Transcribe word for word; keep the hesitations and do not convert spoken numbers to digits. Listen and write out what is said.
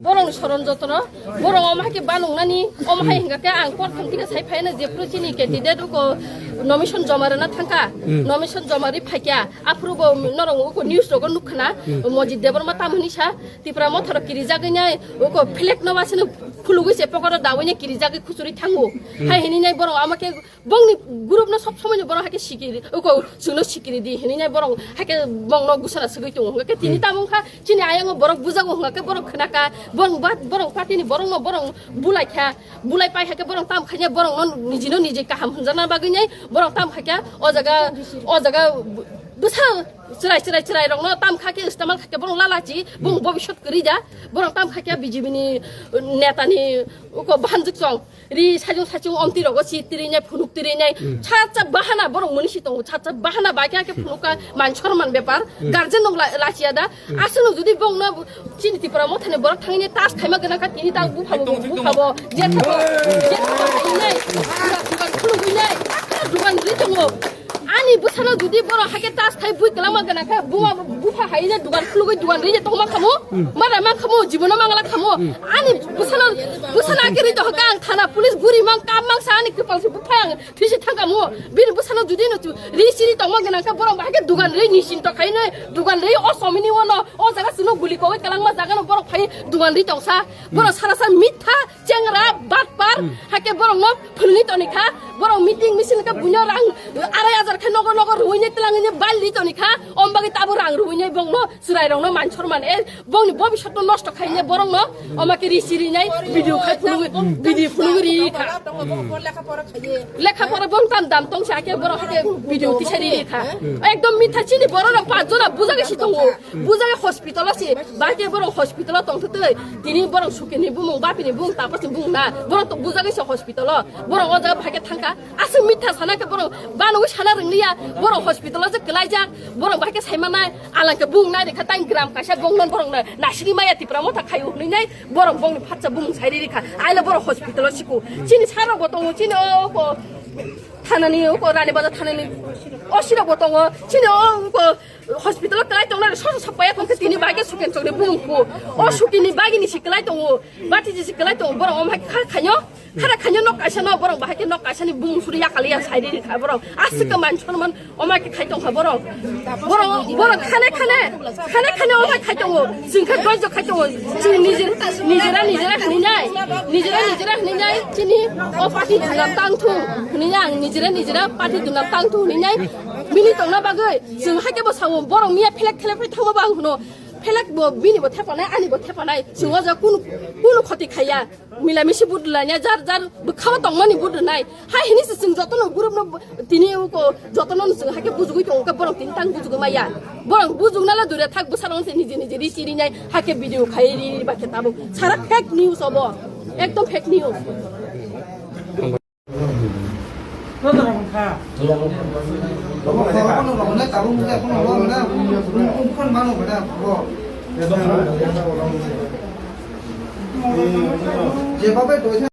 Borok ni soron jotono, borok omo hai khe banung nani, omo hai hingka khe ang kok thang tika sai phai na jephru chini candidate uko nomination joma rwna thangka, nomination joma ri phaikya, aphuru bo norok uko news rogo nukkhna, Mojit Debbarma tam hini sa, Tipra mothoro kirijagwi nai, uko flag no wasino khulugwi se pokoro dawini kirijagwi khuchuri thango. Hai hini nai borok omo khe Bongni group no sob somoi no borok hai khe sikiri, uko chwngno sikiri di hinwi nai borok hai khe bongno gusana swgwi tongo. Hwnkhe tini tamo wngkha chini ayang o borok bujago hwnkhe borok khwnaka, borok ba, borok party ni borok no borok bulai kha, bulai pai hai khe borok tam khaina borok no niji no niji kaham hwnjakna bagwi nai borok tam khai kha o jaga, o jaga bwsa chwrai chwrai chwrai rok no tam kha khe istemal khai khe borok lalachi bong bobisot kwrwi da borok tam khai khe B J P ni neta ni uko bahanjwk chong. Ri sajung sajung omtwi rogo si tiri nai phunuk tiri nai. Cha cha bahana borok muni si tongo cha cha bahana bai khe phunuk ka man chorman bepar. Guardian nong la lachiya da. Aswk no jodi bong no chini Tipra mothani borok thangni tas khaima gana kha tini ta bupha bo bupha bo je thabo je thabo nai. Dugan khulugwi nai. Dugan ri tongo. Ani bwsano jodi borok hai khe tas khai bui kwlangma gana kha buma bupha hai je dugan khulugwi dugan ri je tongma khamu. Mara mang khamu jibono mangla khamu. Ani bwsano bwsano ake ri to haka ang thana police guri mang kam mang sa ani kwpal se bupha ang thisi thangkamu. Bini bwsano jodi no tu ri siri tongma gana kha borok hai khe dugan ri ni sin to khai nai dugan ri o somini wono o jaga sino guli kogoi kwlangma jaga no borok phai dugan ri tongsa. Borok sara sa mitha Chengra, batpar, hake borok no phunui toni kha, borok meeting misil khe buino rang arai hajar khe nogo nogo ruine twlangine balli toni kha, om bagwi tabo rang ruine bongno chwrai rokno man sorman e bongni bobisot no nosto khaine borok no oma khe risi rinai video khai phunugwi video phunugwi ri kha. Lekha pora bong tam dam tong sa khe borok hake video tisari ri kha. Ekdom mitha chini borok rok panch jona bujagwi si tongo. Bujai hospital o si, bahai khe borok hospital o tongthu twi. Tini borok sukini bumung, bapini bumung, tapasni bumung na. Borok to bujagwi se hospital o. Borok o jaga bahai khe thangkha. Aswk mitha sana khe borok banogwi sana rwngliya. Borok hospital o se kwlaijak. Borok bahai khe saimanai. Alang khe bumung nai rikha, tai gram kaisa bongnon borok na. Nasini maya Tipra motha khaio hwnwi nai. Borok bongni phatsa bumung sai rikha. Aile borok hospital o siku. Chini sarok bo tongo, chini o ko thanani, o ko Rani Bazar thanani. O sirok bo tongo. Chini o ko Hospital o kwlai tongnai sosa sapaya tongkhe tini bagwi suken chokni bumung kho. O sukini bagwi ni si kwlai tongo. Bati ji si kwlai tongo. Borok omo hai kha khayo. Khara khayo nok kaisa no borok bahai khe nok kaisa ni bumung suri yakali ya sai ri kha borok. Aswk khe man chorman omo hai khe khai tongkha borok. Borok, borok khane khane, khane khane omo hai khai tongo. Chwng khe doijo khai tongo. Chwng nijera nijera hinwi nai. Nijera nijera hinwi nai. Chini o party dunam tang thung hinwi nai ang nijera nijera party dunam tang thung hinwi nai. Bini tongna bagwi chwng hai khe bo sao borok miya phelek phelek phai thangma bo ang hwno phelek bo bini bo thepanai ani bo thepanai chwng o jaga kunu kunu khoti khaiya mila misi budlanya jar jar bwkhao tongmani budlnai hai hini se chwng jotono group no tini uko jotono chwng hai khe bujugwi tongo khe borok tini tang bujugwi maya borok bujukna le dure thak bwsarok se niji niji ri chiri nai hai khe video khai ri ba khe tabuk sara fake news obo ekdom fake news. Jebabe doisa